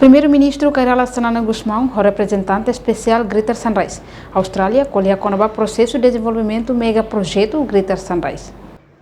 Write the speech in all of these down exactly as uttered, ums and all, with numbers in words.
Primeiru-Ministru Kay Rala Xanana Gusmão ho reprezentante espesiál Greater Sunrise Austrália ko'alia kona-ba prosesu dezenvolvimentu mega projetu Greater Sunrise.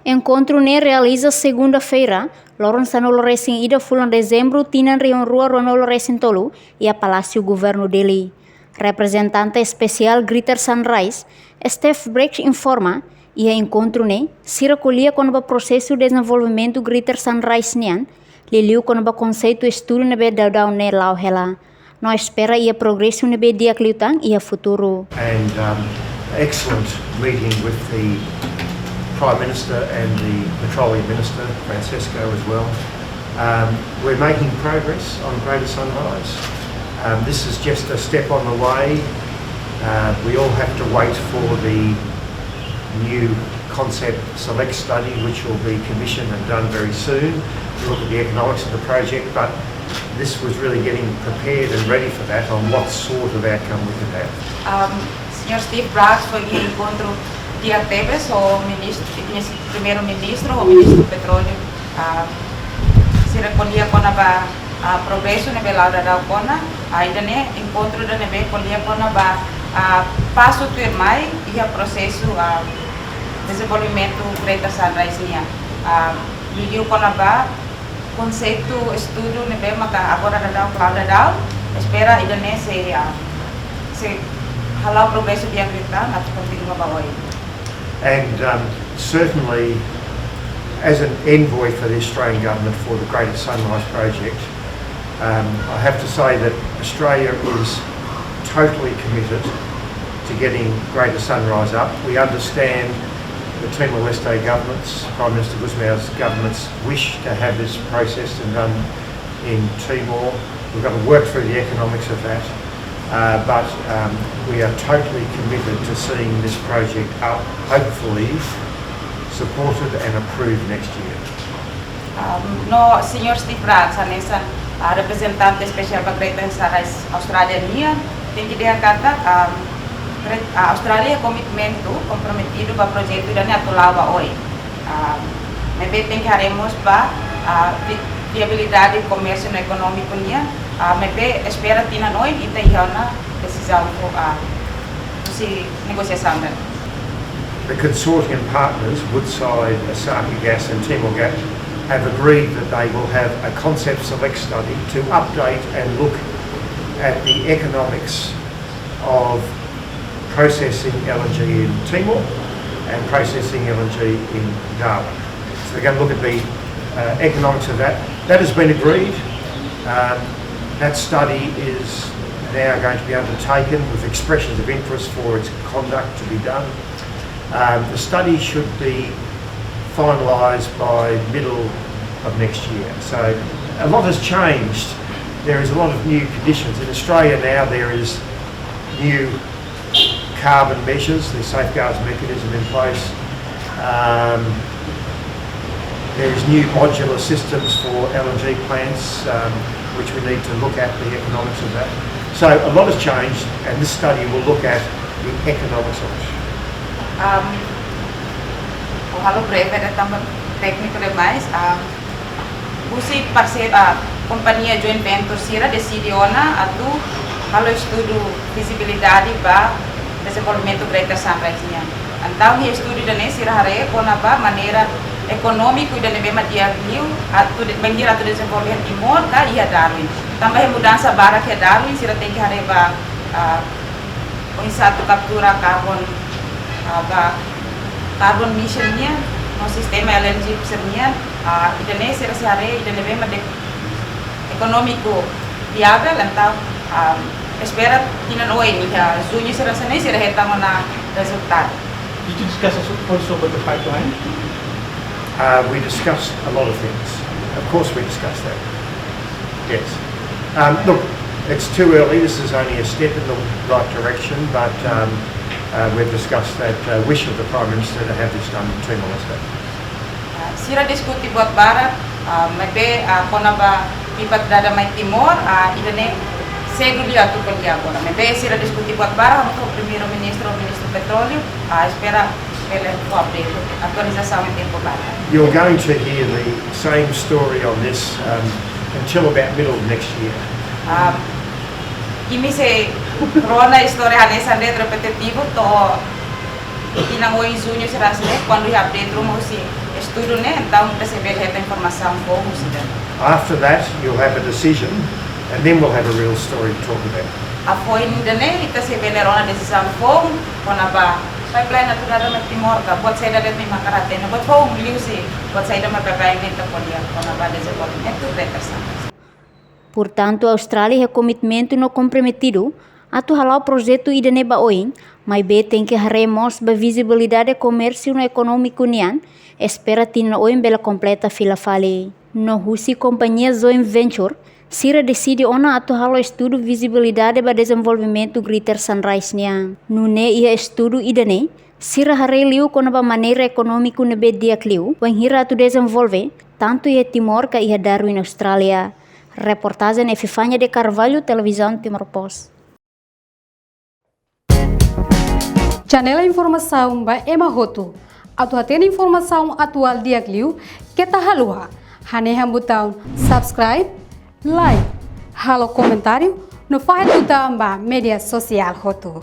Enkontru ne'e realiza segunda-feira, loron sanulu resin ida fulan Dezembru, tinan rihun rua ruanulu resin tolu, iha Palásiu Governu Dili. Reprezentante espesiál Greater Sunrise, Steve Briggs, informa, iha enkontru ne'e, sira ko'alia kona-ba prosesu dezenvolvimentu Greater Sunrise nian, liuliu kona-ba konseitu estudu ne'ebé daudaun ne'e la'o hela. No espera iha progresu ne'ebé di'ak liután iha futuru. And um, excellent meeting with the Prime Minister and the Petroleum Minister, Francesco, as well. Um, we're making progress on Greater Sunrise. Um, this is just a step on the way. Uh, we all have to wait for the new concept select study, which will be commissioned and done very soon, to look at the economics of the project, but this was really getting prepared and ready for that, on what sort of outcome we could have. Um, Señór Steve Briggs foin iha enkontru di'ak tebes ho Minis-, Primeiru-Ministru ho Ministru Petróleu. Ah, sira ko'alia kona-ba, ah, progresu ne'ebé la'o daudaun ona, ah, ida-ne'e enkontru ida ne'ebé ko'alia kona-ba, ah, pasu tuirmai iha prosesu, ah, dezenvolvimentu Greater Sunrise nian. Ah, liuliu kona-ba konseitu estudu ne'ebé maka agora daudaun, la'o daudaun, espera ida-ne'e sei, ah, sei hala'o progresu di'ak liután atu kontinua ba oin. And um, certainly, as an envoy for the Australian government for the Greater Sunrise Project, um, I have to say that Australia is totally committed to getting Greater Sunrise up. We understand the Timor-Leste government's, Prime Minister Gusmao's government's wish to have this processed and done in Timor. We've got to work through the economics of that, uh, but um, we are totally committed to seeing this project up, hopefully supported and approved next year. Um, no, Señór Steve Briggs, hanesan, ah, reprezentante espesiál ba Greater Sunrise Austrália nian, tenke dehan katak, um, Great-, ah, Austrália komitmentu, komprometidu ba projetu ida-ne'e atu la'o ba oin. Ah, maibé tenke haree mós ba, ah, vi-, viabilidade komérsiu no ekonómiku nian, ah, maibé espera tinan oin ita iha ona desizaun fo, ah, husi negosiasaun ida-ne'e. The consortium partners, Woodside, Asahi Gas and Timor Gas, have agreed that they will have a concept select study to update and look at the economics of processing L N G in Timor and processing L N G in Darwin. So they're going to look at the uh, economics of that. That has been agreed. Um, that study is now going to be undertaken with expressions of interest for its conduct to be done. Um, the study should be finalised by middle of next year. So a lot has changed. There is a lot of new conditions. In Australia now, there is new carbon measures, the safeguards mechanism in place. Um, there is new modular systems for L N G plants, um, which we need to look at the economics of that. So a lot has changed, and this study will look at the economics of it. Um, halo breve de'it tanba tékniku demais. Um, husi parseria, ah, kompañia joint venture sira deside ona atu halo estudu fizibilidade ba dezenvolvimentu Greater Sunrise nian. Entaun iha estudu ida-ne'e sira haree kona-ba maneira ekonómiku ida ne'ebé mak di'ak liu atu de-, bainhira atu dezenvolve iha Timor ka iha Darwin. Tanba iha mudansa barak iha Darwin, sira tenke haree ba, ah, oinsá atu kaptura karbon, ah, ba carbon mission nian, no sistema L N G sira-nian, ah, ida-ne'e sira sei haree ida ne'ebé mak de-, ekonómiku viável, entaun, ah, espera tinan oin, iha juñu sira sei haree, sira hetan ona rezultadu. Did you discuss also about the pipeline? Uh, we discussed a lot of things. Of course we discussed that. Yes. Um, look, it's too early. This is only a step in the right direction, but um, uh, we've discussed that uh, wish of the Prime Minister to have this done in Timor-Leste. Ah, sira diskute buat barak, ah, maibé, ah, kona-ba pipa atu dada mai Timor, ah, ida-ne'e sedu liu atu ko'alia agora. Maibé sira diskute buat barak, hamutuk ho Primeiru-Ministru, Ministru Petróleu, ah, espera bele fó update, atualizasaun iha tempu badak. You're going to hear the same story on this um, until about middle of next year. Ah, imi sei rona istória hanesan de'it repetitivu to'o tinan oin, juñu sira ne'e, kuandu iha update ruma husi estudu ne'e, entaun ita sei bele hetan informasaun foun husi ida-ne'e. After that, you'll have a decision, and then we'll have a real story to talk about. Hafoin ida-ne'e, ita sei bele rona desizaun foun kona-ba pipeline atu dada mai Timor ka, buat saida de'it mak ita hatene, buat foun liuhusi, buat saida mak P P M ita ko'alia kona-ba dezenvolvimentu Greater Sunrise. Portantu, Austrália iha komitmentu no komprometidu atu hala'o projetu ida-ne'e ba oin, maibé tenke haree mós ba vizibilidade komérsiu no ekonómiku nian, espera tinan oin bele kompleta fila fali. No husi kompañia joint venture, sira deside ona atu halo estudu vizibilidade ba dezenvolvimentu Greater Sunrise nian. Nune'e iha estudu ida-ne'e, sira haree liu kona-ba maneira ekonómiku ne'ebé di'ak liu, wainhira atu dezenvolve, tantu iha Timor ka iha Darwin, Austrália. Reportajen Epifania de Carvalho, Televizaun Timor Post. Janela informasaun ba ema hotu. Atu hatene informasaun atuál di'ak liu, keta haluha hanehan butaun subscribe, like, halo komentáriu, no fahe tutan ba média sosiál hotu.